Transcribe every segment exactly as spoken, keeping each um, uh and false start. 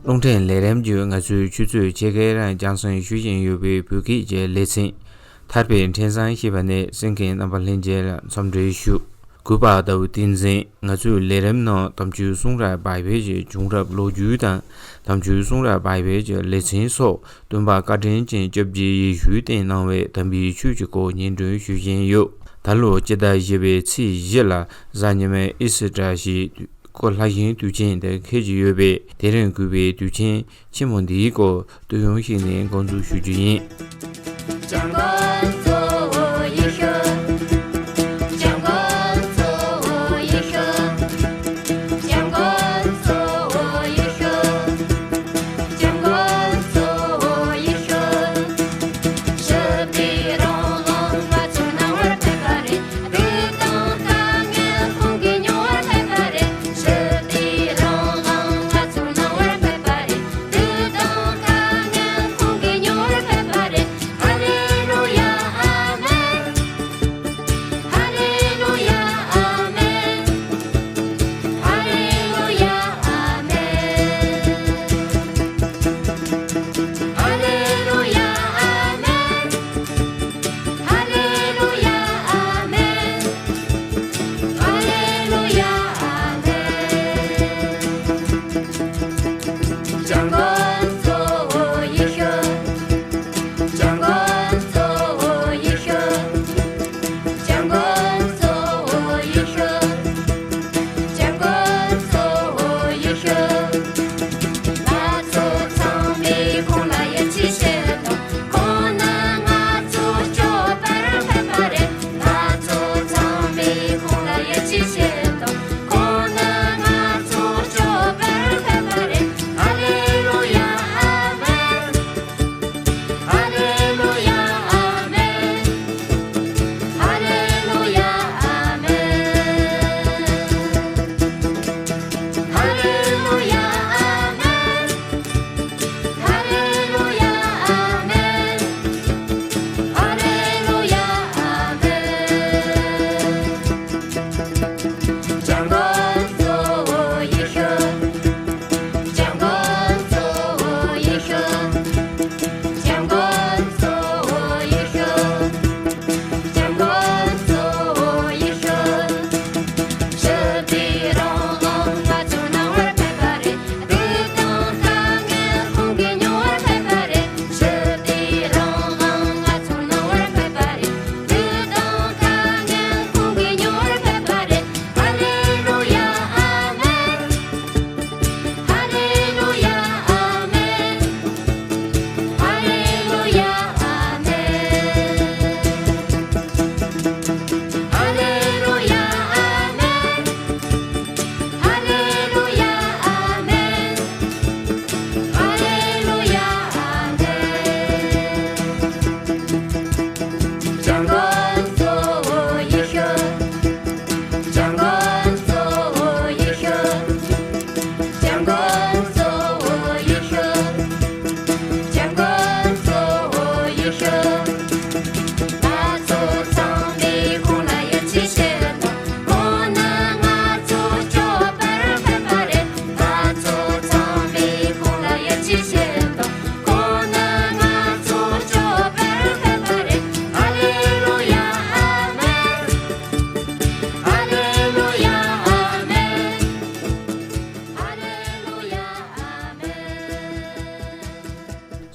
རླུང་འཕྲིན་ལས་རིམ་བརྒྱུད་ང་ཚོའི་ཆུ་ཚོད་ཕྱེད་ཀའི་རིང་རྒྱང་སྲིང་ཞུ་བཞིན་ཡོད་པའི་བོད་སྐད་ཀྱི་ལེ་ཚན། ཐར་པའི་འཕྲིན་བཟང་ཞེས་པ་ནས་གསན་མཁན་རྣམ་པ་ལྷན་རྒྱས་ལ་འཚམས་འདྲི་ཞུ། གུས་པ་ཟླ་བ་བསྟན་འཛིན། ང་ཚོའི་ལས་རིམ་ནང་དམ་ཆོས་གསུང་རབ་བྷའི་བལ་གྱི་བྱུང་རབས་ལོ་རྒྱུས་དང་། དམ་ཆོས་གསུང་རབ་བྷའི་བལ་གྱི་ལེ་ཚན་སོགས་སྟོན་པ་བཀའ་དྲིན་ཅན་སྐྱབས་རྗེ་ཡེ་ཤུས་བསྟན་གནང་བའི་དམ་པའི་ཆོས་ཀྱི་སྐོར་སྙན་སྒྲོན་ཞུ་བཞིན་ཡོད། ད་ལོ་སྤྱི་ཟླ་བཞི་པའི་ཚེས་བཞི་ལ་གཟའ་ཉི་མའི་ཨི་སི་ཊར་ཞེས་སྐུ་ལྷ་ཞིང་དུས་ཆེན་དེ་འཁེལ་གྱི་ཡོད་པས། དེ་རིང་གུས་པའི་དུས་ཆེན་ཆེན་མོ་འདིའི་སྐོར་བསྟོད་ཡོང་ཞིག་ནས་འགོ་འཛུགས་ཞུ་རྒྱུ་ཡིན།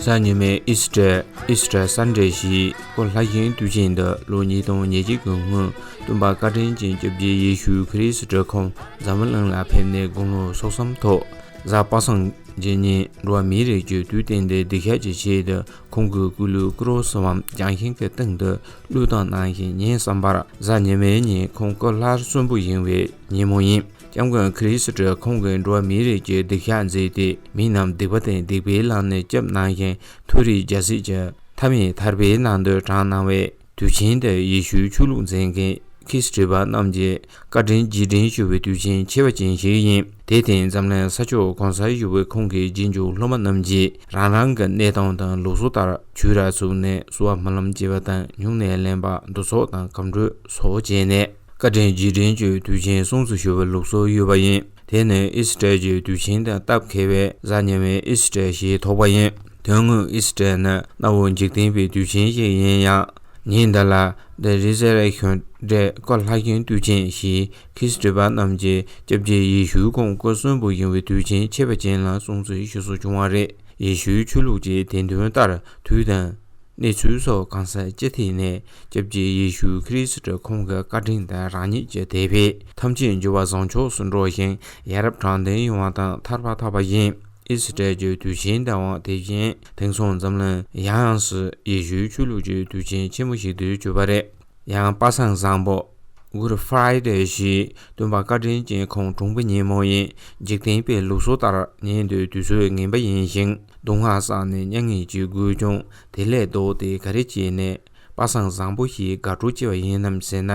གཟའ་ཉི་མའི་ཨི་སི་ཊར། Easter Sunday ཞེས་སྐུ་ལྷ་ཞིང་དུས་ཆེན་འདི་ལོ་ཉིས་སྟོང་ཉེར་གཅིག་གི་སྔོན་སྟོན་པ་བཀའ་དྲིན་ཅན་སྐྱབས་རྗེ་ཡེ་ཤུ་ཁ་རིས་ཊ་ཁོང་འཛམ་བུ་གླིང་ལ་ཕེབས་ནས་དགུང་ལོ་སོ་གསུམ་ཐོག་གཟའ་པ་སངས་ཀྱི་ཉིན་འགྲོ་བ་མིའི་རིགས་ཀྱི་དུས་གཏན་དུ་སྡིག་བཤགས་ཀྱི་ཆེད་དུ་ཁོང་གི་སྐུ་ལུས་ཀི་རོ་སི་བམ་རྒྱང་ཤིང་གི་སྟེང་དུ་བླུགས་བཏང་གནང་ཞིང་། ཉིན་གསུམ་པར་གཟའ་ཉི་མའི་ཉིན་ཁོང་སྐུ་ལྷར་གསོན་པོ་ཡིན་པའི་ཉིན་མོ་ཡིན། སྐྱབས་མགོན་ཁ་རིས་ཊ་ཁོང་གིས་འགྲོ་བ་མིའི་རིགས་ཀྱི་སྡིག་བཤགས་མཛད་དེ། མི་རྣམས་སྡིག་པ་དང་སྡིག་པའི་ལམ་ནས་བསྐྱབས་གནང་ཞིང་། མཐོ་རིས་རྒྱལ་སྲིད་ཀྱི་མཐའ་མེད་ཐར་པའི་ནང་དུ་དྲངས་གནང་བས། དུས་ཆེན་དེར་ཡེ་ཤུའི་ཆོས་ལུགས་འཛིན་མཁན་ཁི་སི་ཏྲི་པ་རྣམས་ཀྱིས་བཀའ་དྲིན་རྗེས་དྲན་ཞུ་བའི་དུས་ཆེན་ཆེ་བ་ཅན་ཞིག་ཡིན། དེར་བརྟེན་འཛམ་གླིང་ས་ཕྱོགས་གང་སར་ཡོད་པའི་ཁོང་གི་རྗེས་འཇུག་སློབ་མ་རྣམས་ཀྱིས་རང་རང་གི་གནས་སྟངས་དང་ལུགས་སྲོལ་ལྟར་ཆོས་ར་བཙུགས་ནས་གསོལ་བ་སྨོན་ལམ་བྱེད་པ་དང་སྨྱུང་གནས་ལེན་པ་འདུ་ཚོགས་དང་སྐུ་མགྲོན་སོགས་བྱས་ནས་བཀའ་དྲིན་རྗེས་དྲན་གྱི་དུས་ཆེན་སྲུང་བརྩི་ཞུ་བའི་ལུགས་སྲོལ་ཡོད་པ་ཡིན། དེ་ནི་ཨིས་ཊར་གྱི་དུས་ཆེན་དང་སྟབས་འཁེལ་བས་གཟའ་ཉི་མའི་ཨིས་ཊར་ཞེས་ཐོགས་པ་ཡིན། དོན་དངོས་ཨིས་ཊར་ནི་གནའ་བོའི་འཇིག་རྟེན་པའི་དུས་ཆེན་ཞིག་ཡིན་ཡང་། ཉིན་འདི་ལ་The Resurrection Day སྐུ་ལྷ་བཞེངས་དུས་ཆེན་ཞེས་ཁྲིས་ཊ་བ་རྣམས་ཀྱིས་སྐྱབས་རྗེ་ཡེ་ཤུའི་ཁོང་སྐུ་གསོན་པོ་ཡིན་པའི་དུས་ཆེན་ཁྱད་པར་ཅན་ལ་སྲུང་བརྩི་ཞུ་སྲོལ་བྱུང་བ་རེད། ཡེ་ཤུའི་ཆོས་ལུགས་ཀྱི་དད་འདུན་ལྟར་དུས་དང་གནས་ཚུལ་སོགས་གང་སར་ཅི་ཐད་ནས་སྐྱབས་རྗེ་ཡེ་ཤུ་ཁྲིས་ཁོང་གི་བཀའ་དྲིན་དང་རང་ཉིད་ཀྱི་དད་པས་ཐམས་ཅད་འགྱུར་བ་བཟང་ཕྱོགས་སུ་འགྲོ་ཞིང་ཡ་རབས་དྲང་བདེན་ཡོང་བ་དང་ཐར་པ་ཐོབ་པ་ཡིན། ཨིས་ཊར་གྱི་དུས་ཆེན་དང་དེ་བཞིན་དེང་སང་འཛམ་གླིང་ཡང་ཡང་སུ་ཡེ་ཤུའི་ཆོས་ལུགས་ཀྱི་དུས་ཆེན་ཆེན་མོ་ཞིག་ཏུ་གྱུར་པ་རེད། ཡང་པ་སངས་བཟང་པོ་Good Friday ཞེས་སྟོན་པ་བཀའ་དྲིན་ཅན་ཁོང་གྲོངས་པའི་ཉིན་མོ་ཡིན། འཇིག་རྟེན་པའི་ལུགས་སྲོལ་ལྟར་ཉིན་དེའི་དུས་ཚོད་ངན་པ་ཡིན་ཞིང་སྡུག་བསྔལ་བསགས་ནས་མྱ་ངན་གྱིས་རྒུད་ཀྱང་དེ་ལས་ལྡོག་སྟེ་ག་རེ་བྱས་ནས་པ་སངས་བཟང་པོ་ཞེས་དགའ་སྤྲོ་སྐྱེ་བ་ཡིན་ནམ་ཟེར་ན།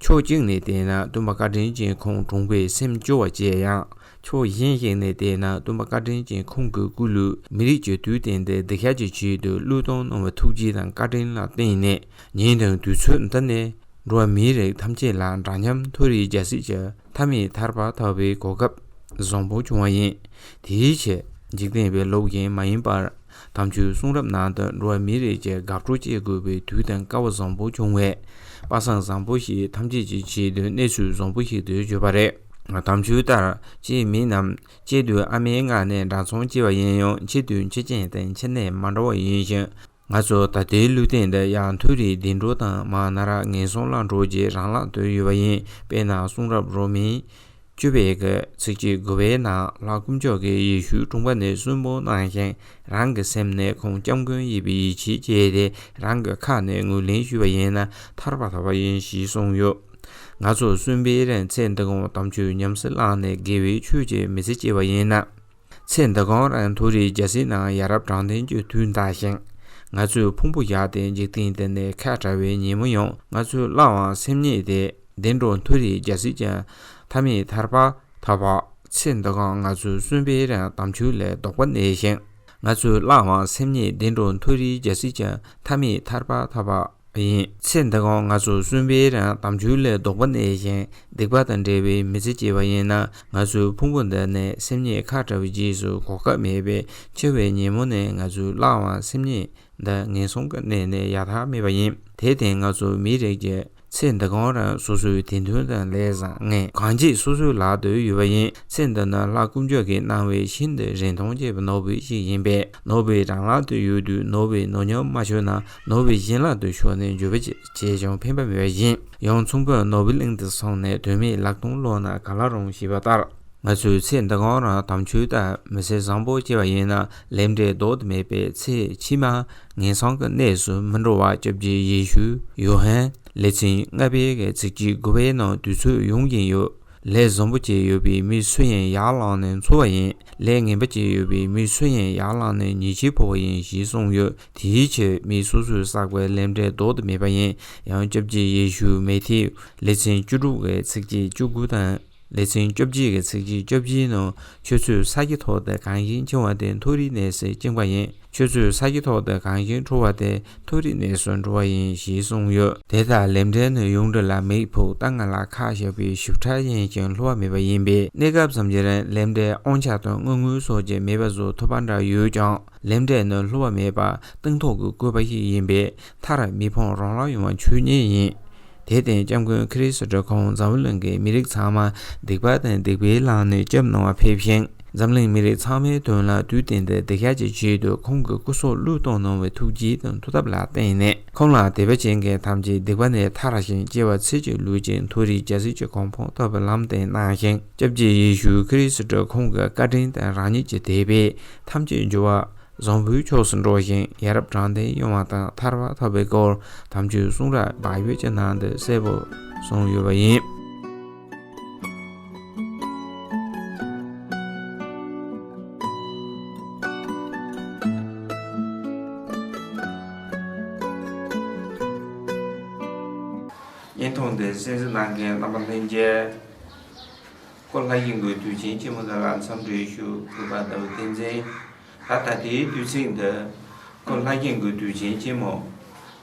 ཕྱོགས་གཅིག་ནས་བལྟས་ན་སྟོན་པ་བཀའ་དྲིན་ཅན་ཁོང་གྲོངས་པས་སེམས་སྐྱོ་བ་སྐྱེ་ཡང་། ཕྱོགས་གཞན་ཞིག་ནས་བལྟས་ན་སྟོན་པ་བཀའ་དྲིན་ཅན་ཁོང་གི་སྐུ་ལུས་མི་རིགས་ཀྱི་དུས་སྟེང་དུ་གདུལ་བྱ་གྱི་ཆེད་དུ་བློས་གཏོང་གནང་བའི་ཐུགས་རྗེ་དང་བཀའ་དྲིན་ལ་བརྟེན་ནས་ཉིན་དང་དུས་ཚོད་འདི་ནས་འགྲོ་བ་མིའི་རིགས་ཐམས་ཅད་ལ་འདྲ་མཉམ་མཐོ་རིས་རྒྱལ་སྲིད་ཀྱི་མཐའ་མེད་ཐར་པ་ཐོབ་པའི་གོ་སྐབས་བཟང་པོ་བྱུང་བ་ཡིན། དེའི་ཕྱིར་འཇིག་རྟེན་པའི་ལུགས་བཞིན་མ་ཡིན་པར། དམ་ཆོས་གསུང་རབ་ནང་དུ་འགྲོ་བ་མིའི་རིགས་ཀྱི་དགའ་སྤྲོ་སྐྱེ་དགོས་པའི་དུས་དང་སྐལ་བ་བཟང་པོ་བྱུང་བས། པ་སངས་བཟང་པོ་ཞིག་ཐམས་ཅད་ཀྱི་ཆེད་དུ་གནས་ཚུལ་བཟང་པོ་ཞིག་ཏུ་གྱུར་པ་རེད། དམ་ཆོས་ལྟར་སྐྱེས་མི་རྣམས་སྐྱེས་དུས་ཨ་མའི་མངལ་ནས་འདྲ་མཚུངས་སྐྱེ་བ་ཡིན་ཡང་འཆི་དུས་འཆི་རྐྱེན་དང་འཆི་གནས་མ་འདྲ་བ་ཡིན་ཞིང་། ང་ཚོ་ད་ལྟའི་ལུས་རྟེན་འདི་ཡང་མཐོ་རིས་བདེ་འགྲོ་དང་མར་ནག་རག་ངན་སོང་ལ་འགྲོ་རྒྱུའི་རང་ལག་ཏུ་ཡོད་པ་ཡིན། དཔེར་ན་གསུང་རབ་རོ་མན། བཅུ་པའི་གི་ཚིགས་བཅད་དགུ་པའི་ནང་ལྷ་དཀོན་མཆོག་གིས་ཡེ་ཤུ་གྲོངས་པ་ནས་གསོན་པོ་གནང་ཞིང་རང་གི་སེམས་ནས་ཁོང་སྐྱབས་མགོན་ཡིན་པའི་ཡིད་ཆེས་བསྐྱེད་དེ་རང་གི་ཁ་ནས་ངོས་ལེན་ཞུས་པ་ཡིན་ན་ཐར་པ་ཐོབ་པ་ཡིན་ཞེས་གསུངས་ཡོད། ང་ཚོ་གསོན་པོའི་རིང་ཚེ་འདི་གང་དམ་ཆོས་ཉམས་སུ་བླངས་ནས་དགེ་བའི་ཆོས་ཀྱི་མི་ཚེ་སྐྱེལ་བ་ཡིན་ན། ཚེ་འདི་གང་རིང་མཐོ་རིས་རྒྱལ་སྲིད་ནང་ཡ་རབས་དྲང་བདེན་གྱི་དུས་འདའ་ཞིང་། ང་ཚོས་ཕུང་པོ་བཞག་སྟེ་འཇིག་རྟེན་འདི་ནས་ཁ་བྲལ་བའི་ཉིན་མོ་ཡང་ང་ཚོའི་བླ་མ་སེམས་ཉིད་དེ། བདེ་འགྲོ་མཐོ་རིས་རྒྱལ་སྲིད་ཀྱི་མཐའ་མེད་ཐར་པ་ཐོབ་པ། ཚེ་འདི་གང་ང་ཚོའི་གསོན་པོའི་རིང་དམ་ཆོས་ལས་ལྡོག་པ་གནས་ཤིང་། ང་ཚོའི་བླ་མ་སེམས་ཉིད་བདེ་འགྲོ་མཐོ་རིས་རྒྱལ་སྲིད་ཀྱི་མཐའ་མེད་ཐར་པ་ཐོབ་པ་ཡིན། ཚེ་འདི་གང་ང་ཚོའི་གསོན་པོའི་རིང་དམ་ཆོས་ལས་ལྡོག་པ་གནས་ཤིང་སྡིག་པ་དང་འབྲེལ་བའི་མི་ཚེ་སྐྱེལ་བ་ཡིན་ན་ང་ཚོའི་ཕུང་པོ་འདི་ནས་སེམས་ཉིད་ཁ་བྲལ་བའི་རྗེས་སུ་གོ་སྐབས་མེད་པས་འཆི་བའི་ཉིན་མོ་ནས་ང་ཚོའི་བླ་མ་སེམས་ཉིད་འདི་ངན་སོང་གི་གནས་ནས་ཡར་ཐར་མེད་པ་ཡིན། དེར་བརྟེན་ང་ཚོ་མིའི་རིགས་ཀྱི་ཚེ་འདི་གང་རིང་སོ་སོའི་དད་འདུན་དང་ལས་བཟང་ངན་གང་བྱེད་སོ་སོའི་ལག་ཏུ་ཡོད་པ་ཡིན། ཚེ་འདི་ནི་ལྷ་དཀོན་མཆོག་གིས་གནང་བའི་ཤིན་ཏུ་རིན་ཐང་ཆེ་བའི་ནོར་བུ་ཞིག་ཡིན་པས་ནོར་བུ་རང་ལག་ཏུ་ཡོད་དུས་ནོར་བུའི་ནོར་ཉམས་མ་ཤོར་ན་ནོར་བུ་གཞན་ལག་ཏུ་ཤོར་ནས་འགྱོད་པ་བྱས་ཀྱང་ཕན་པ་མེད་པ་ཡིན། ཡང་ཚོང་དཔོན་ནོར་བུ་གླིང་དུ་སོང་ནས་དོན་མེད་ལག་སྟོང་སློག་ན་ག་ལ་རུང་ཞེས་པ་ལྟར། ང་ཚོས་ཚེ་འདི་གང་རིང་དམ་ཆོས་ལྟར་མི་ཚེ་བཟང་པོ་སྐྱེལ་བ་ཡིན་ན་ལས་འབྲས་ལྡོག་ཏུ་མེད་པས་ཚེ་ཕྱི་མ་ངན་སོང་གི་གནས་སུ་མི་འགྲོ་བར་སྐྱབས་རྗེ་ཡེ་ཤུ་ཡོ་ཧན་ལེ་ཚན་ལྔ་པའི་གི་ཚིགས་བཅད་དགུ་པའི་ནང་དུས་ཚོད་ཡོང་གིན་ཡོད། ལས་བཟང་པོ་བྱས་ཡོད་པའི་མི་སུ་ཡིན་ཡར་ལངས་ནས་འཚོ་བ་ཡིན། ལས་ངན་པ་བྱས་ཡོད་པའི་མི་སུ་ཡིན་ཡར་ལངས་ནས་ཉེས་ཆད་ཕོག་པ་ཡིན་ཞེས་གསུངས་ཡོད། དེའི་ཕྱིར་མི་སོ་སོས་བསགས་པའི་ལས་འབྲས་ལྡོག་ཏུ་མེད་པ་ཡིན། ཡང་སྐྱབས་རྗེ་ཡེ་ཤུ་མེ་ཐིའུ་ལེ་ཚན་བཅུ་དྲུག་གི་ཚིགས་བཅད་བཅུ་དགུ་དང་། ལེ་ཚན་བཅོ་བརྒྱད་ཀྱི་ཚིགས་བཅད་བཅོ་བརྒྱད་ནང་ཆོས་ཚུལ་ས་ཀྱི་ཐོག་ཏུ་གང་ཞིག་འཆིང་བ་དེ་མཐོ་རིས་གནས་སུ་བཅིངས་པ་ཡིན། ཆོས་ཚུལ་ས་ཀྱི་ཐོག་ཏུ་གང་ཞིག་འཁྲུལ་བ་དེ་མཐོ་རིས་གནས་སུ་འགྲོ་བ་ཡིན་ཞེས་གསུངས་ཡོད། དེ་ལྟར་ལས་འབྲས་ནི་ཡོངས་གྲོལ་ལ་མིག་ཕུག་ལྟ་ང་ལ་ཁ་བཞག་པའི་ཞིབ་ཕྲ་ཡིན་ཞིང་བསླུ་བ་མེད་པ་ཡིན་པས་གནས་སྐབས་ཙམ་གྱི་རིང་ལས་འབྲས་དབང་ཆ་དང་དངུལ་དངོས་སོགས་ཀྱི་མེད་པ་བཟོ་ཐུབ་པ་འདྲ་ཡོད་ཀྱང་ལས་འབྲས་ནི་བསླུ་བ་མེད་པ་སྟེང་ཐོག་གི་བཀོད་པ་ཞིག་ཡིན་པས་མཐར་མི་ཕམ་རང་ལ་ཡོང་བ་ཆོས་ཉིད་ཡིན། དེར་བརྟེན་སྐྱབས་མགོན་ཁྲིས་ཏྲ་ཁོང་འཛམ་བུ་གླིང་གི་མི་རིགས་ཚང་མ་སྡིག་པ་དང་སྡིག་པའི་ལམ་ནས་སྐྱོབ་གནང་བར་ཕེབས་ཤིང་། འཛམ་གླིང་མི་རིགས་ཚང་མའི་དོན་ལ་དུས་གཏན་དུ་སྡིག་བཤགས་ཀྱི་ཆེད་དུ་ཁོང་གི་སྐུ་སྲོག་བློས་གཏོང་གནང་བའི་ཐུགས་རྗེ་དང་མཐུ་སྟོབས་ལ་བརྟེན་ནས། ཁོང་ལ་དད་པ་ཅན་མཁན་ཐམས་ཅད་སྡིག་པ་ནས་ཐར་ཞིང་སྐྱེ་བ་ཚེ་གཅིག་ལུས་གཅིག་མཐོ་རིས་རྒྱལ་སྲིད་ཀྱི་གོ་འཕང་ཐོབ་པའི་ལམ་སྟོན་གནང་ཞིང་། སྐྱབས་རྗེ་ཡེ་ཤུ་ཁྲིས་ཏྲ་ཁོང་གི་བཀའ་དྲིན་དང་རང་ཉིད་ཀྱི་དད་པས་ཐམས་ཅད་འགྱུར་བ། བཟང་པོའི་ཕྱོགས་སུ་འགྲོ་ཞིང་ཡ་རབས་དྲང་བདེན་ཡོང་བ་དང་ཐར་པ་ཐོབ་པའི་སྐོར་དམ་ཆོས་གསུང་རབ་བག་ཡོད་ཀྱི་ནང་དུ་གསལ་པོ་གསུངས་ཡོད་པ་ཡིན། བརྙན་ཐུང་འདི་གསན་གཟིགས་གནང་མཁན་རྣམ་པ་ལྷན་རྒྱས། སྐུ་ལྷ་ཞིང་གི་དུས་ཆེན་ཆེན་མོ་དེ་ལ་འཚམས་འདྲི་ཞུ། གུས་པ་ལྟ་བུ་བསྟན་འཛིན། ད་ད་ལྟའི་དུས་ཚིགས་འདི་སྐུ་ལྷ་ཞིང་གི་དུས་ཆེན་ཆེན་མོ་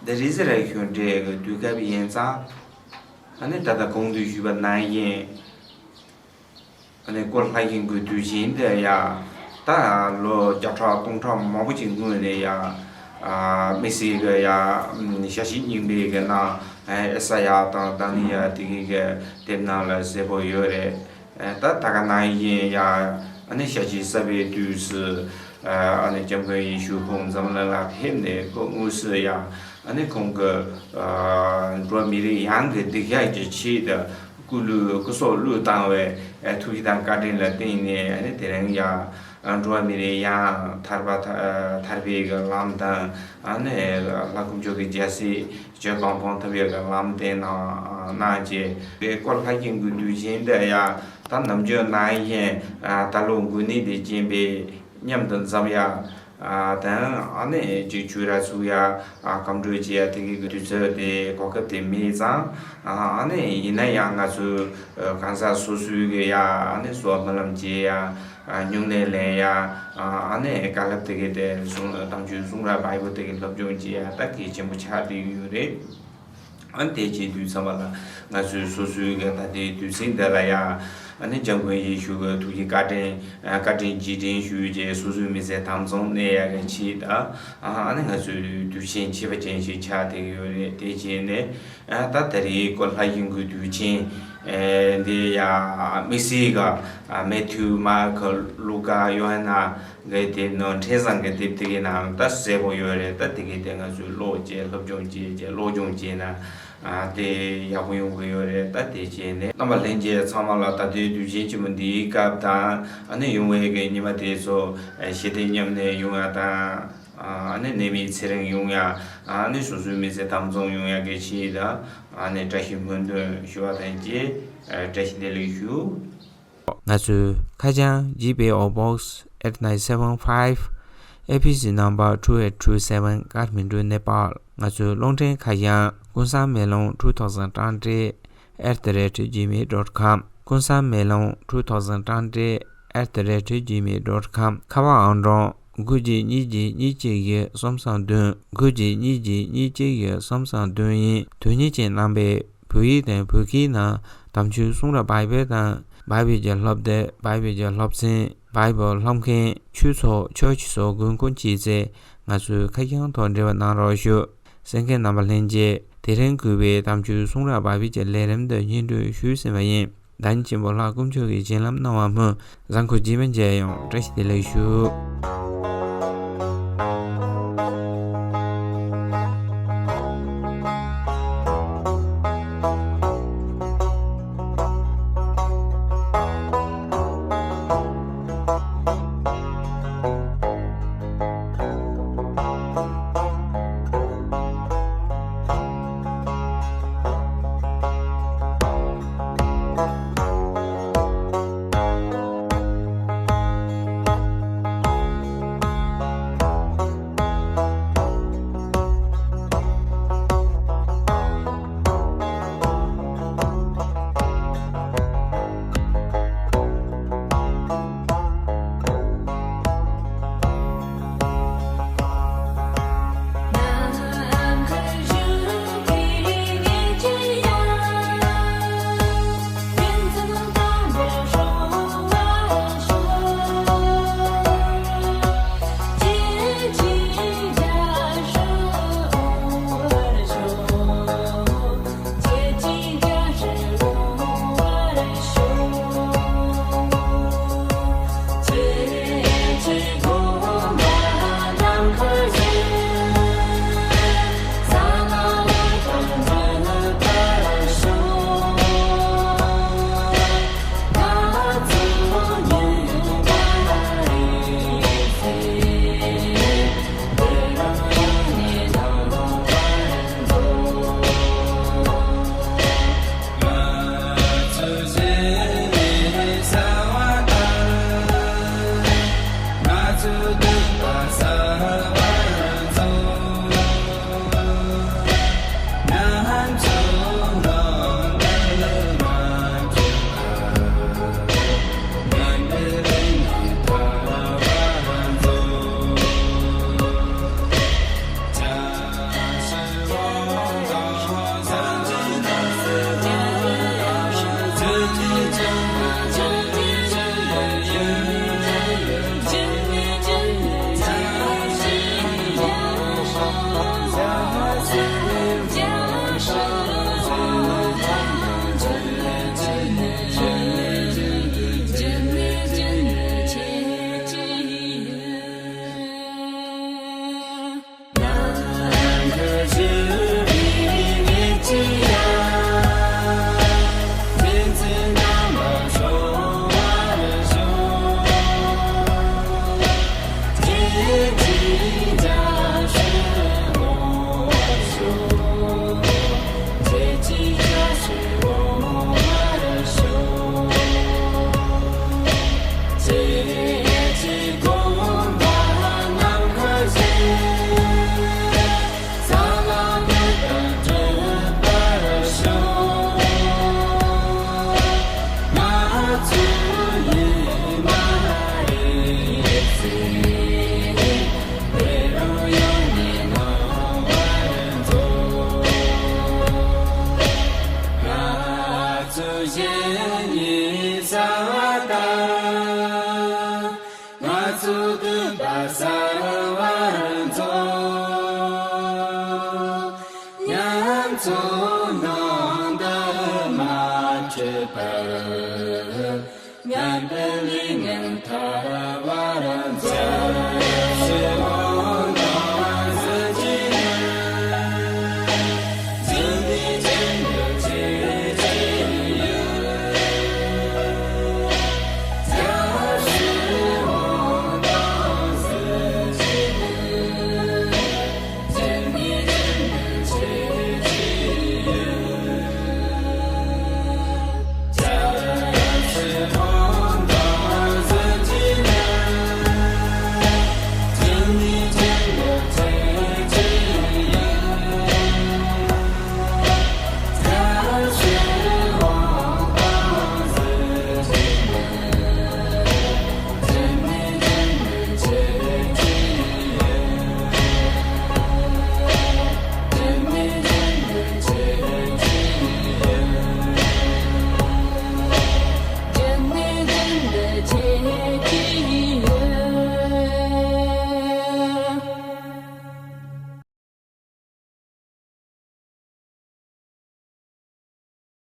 འདི་རེས་གཟའ་རེས་ཤོ་འདྲེ་གི་དུས་སྐབས་ཡིན་ཙང་། ཨ་ནི་ད་ལྟ་གོང་དུ་ཞུས་པ་ནང་བཞིན། ཨ་ནི་སྐུ་ལྷ་ཞིང་གི་དུས་ཆེན་འདི་ཡ་ད་ལོ་བརྒྱ་ཕྲག་སྟོང་ཕྲག་མང་པོ་ཅིག་སྔོན་ནས་ཡ། ཨ་དམིགས་བསལ་གི་ཡ་ཨ་ཞལ་བཞེས་རྙིང་པའི་གི་ནང་ཨེ་ཨེ་ས་ཡ་དང་ད་ནི་ཡ་དེ་གི་གི་དེབ་ནང་ལ་གསལ་པོ་ཡོད་རེད། ཨེ་ད་ད་ག་ནང་བཞིན་ཡ་ཨ་ནི་ཞལ་བཞེས་གསར་པའི་དུས་སུ་ཨ་ནི་འཇམ་མགོན་ཡེ་ཤེས་ཁོང་འཛམ་གླིང་ལ་ཕེབས་ནས་སྐུ་དངོས་སུ་ཡ་ཨ་ནི་ཁོང་གི་ཨ་འགྲོ་བ་མི་རིགས་ཡོངས་ཀྱི་བདེ་འཇགས་ཀྱི་ཆེད་དུ། སྐུ་གླུ་སྐུ་སྲོག་བློས་བཏང་བའི་ཨ་ཐུགས་རྗེ་དང་བཀའ་དྲིན་ལ་བརྟེན་ནས་ཨ་ནི་དེ་རིང་ཡང་ཨ་འགྲོ་བ་མི་རིགས་ཡང་ཐར་པ་ཐར་ཐར་པའི་གི་ལམ་དང་ཨ་ནི་ལྷ་དཀོན་མཆོག་གི་རྒྱལ་སྲིད་ཆོས་གང་ཕུང་ཐུབ་པའི་གི་ལམ་བསྟན་གནང་གནང་བྱས། དེ་སྐུ་ལྷ་ཞིང་གི་དུས་ཆེན་འདི་ཡང་ད་ནམ་རྒྱུན་ནང་བཞིན་ཨ་ད་ལོ་དགུན་གནས་དེ་རྐྱེན་པས་མཉམ་དུ་འཛོམས་ཡ། ཨ་དང་ཨ་ནི་ཅིག་ཆོས་ར་ཚུགས་ཡ། ཨ་སྐོམ་བགྲོད་བྱེད་ཡ་དེ་གི་དུས་ཚོད་དེ་གོ་སྐབས་དེ་མེད་ཙང་། ཨ་ནི་ཡིན་ན་ཡང་ང་ཚོ་གང་ཟག་སོ་སོའི་གི་ཡ་ཨ་ནི་གསོལ་བ་སྨོན་ལམ་བྱེད་ཡ། ཨ་སྨྱུང་གནས་ལེན་ཡ། ཨ་ནི་བཀའ་སློབ་དེ་གི་དེ་གསུང་དམ་ཆོས་གསུང་རབ་བའི་པོ་དེ་གི་སློབ་སྦྱོང་བྱེད་ཡ་ད་གལ་ཆེན་པོ་ཆགས་བསྡད་ཡོད་རེད། ཨ་ནི་དེ་བྱེད་དུས་ཙམ་པ་ལ་ང་ཚོའི་སོ་སོའི་གི་ད་ལྟའི་དུས་ཚིགས་འདི་ལ་ཡ་ཨ་ནི་འཇམ་མགོན་ཡེ་ཤེས་ཀྱི་ཐུགས་ཀྱི་བཀའ་དྲིན་བཀའ་དྲིན་རྗེས་དྲན་ཞུས་རྗེས་སོ་སོའི་མི་ཚེ་དམ་བཟུང་གནས་ཡག་གི་ཆེད་དུ་ཨ་ནི་ང་ཚོའི་དུས་ཆེན་ཁྱད་པར་ཅན་ཞིག་ཆགས་བསྡད་ཀྱི་ཡོད་རེད། དེ་བྱས་ནས་ད་ད་རེས་སྐུ་ལྷ་ཞིང་གི་དུས་ཆེན་འདི་ཡ་དམིགས་བསལ་གྱི་མེ་ཐིའུ་མར་ཁུ་ལུ་ཀ་ཡོ་ཧ་ནན་གྱི་དེབ་ནང་འཕྲིན་བཟང་གི་དེབ་དེ་གའི་ནང་ད་གསལ་པོ་ཡོད་རེད། ད་དེ་གའི་དེ་ང་ཚོས་ཀློག་བྱས་སློབ་སྦྱོང་བྱས་བྱས་སློབ་སྦྱོང་བྱས་ན། ཨ་དེ་ཡག་པོ་ཡོང་གི་ཡོད་རེད། ད་དེ་བྱས་ནས་རྣམ་པ་ལྷན་རྒྱས་ཚང་མ་ལ་ད་ལྟའི་དུས་ཆེན་ཆེན་མོ་འདིའི་སྐབས་དང་ཨ་ནི་ཡོང་བའི་གི་ཉི་མ་དེ་ཚོ་ཨ་ཞི་བདེ་མཉམ་གནས་ཡོང་ཡ་དང་ཨ་ནི་ནད་མེད་ཚེ་རིང་ཡོང་ཡ། ཨ་ནི་སོ་སོའི་མི་ཚེ་དམ་བཟུང་ཡོང་ཡ་གི་ཆེད་དུ་ཨ་ནི་བཀྲ་ཤིས་སྨོན་འདུན་ཞུ་བ་དང་བཅས་བཀྲ་ཤིས་བདེ་ལེགས་ཞུ། ང་ཚོའི་ཁ་བྱང་G P O Box eight nine seven five A P C number two eight two seven Kathmandu Nepal། ང་ཚོའི་རླུང་འཕྲིན་ཁ་བྱང་ཀུན་བཟང་མེ་ལོང་two thousand twenty at the rate gmail dot com། ཀུན་བཟང་མེ་ལོང་two thousand twenty at the rate gmail dot com། ཁ་པར་ཨང་གྲངས་དགུ་གཅིག་གཉིས་གཅིག་གཉིས་གཅིག་བཞི་གསུམ་གསུམ་བདུན། དགུ་གཅིག་གཉིས་གཅིག་གཉིས་གཅིག་བཞི་གསུམ་གསུམ་བདུན་ཡིན། དོན་གཉེར་ཅན་རྣམ་པས་བོད་ཡིག་དང་བོད་སྐད་ནང་དམ་ཆོས་གསུང་རབ་བྷའི་བལ་དང་བྷའི་བལ་གྱི་སློབ་དེབ། བྷའི་བལ་གྱི་སློབ་ཚན། བྷའི་བལ་སློབ་མཁན། ཆོས་ཚོགས། ཆོས་ཀྱི་ཚོགས་དགོས་མཁོ་ཅི་ཚེ་ང་ཚོའི་ཁ་བྱང་ཐོག་འབྲེལ་བ་གནང་རོགས་ཞུ། གསན་མཁན་རྣམ་པ་ལྷན་རྒྱས་དེ་རིང་གུས་པའི་དམ་ཆོས་གསུང་རབ་བྷའི་བལ་གྱི་ལས་རིམ་དུ་སྙན་སྒྲོན་ཞུས་ཟིན་པ་ཡིན། ད་ཉིན་ཆེན་པོ་ལྷ་དཀོན་མཆོག་གི་བྱིན་རླབས་གནང་བ་སྨོན། གཟའ་འཁོར་རྗེས་མ་མཇལ་ཡོང་། བཀྲ་ཤིས་བདེ་ལེགས་ཞུ། ཚོགས་རྣམས་དུ་མ་འཕྲད་པར།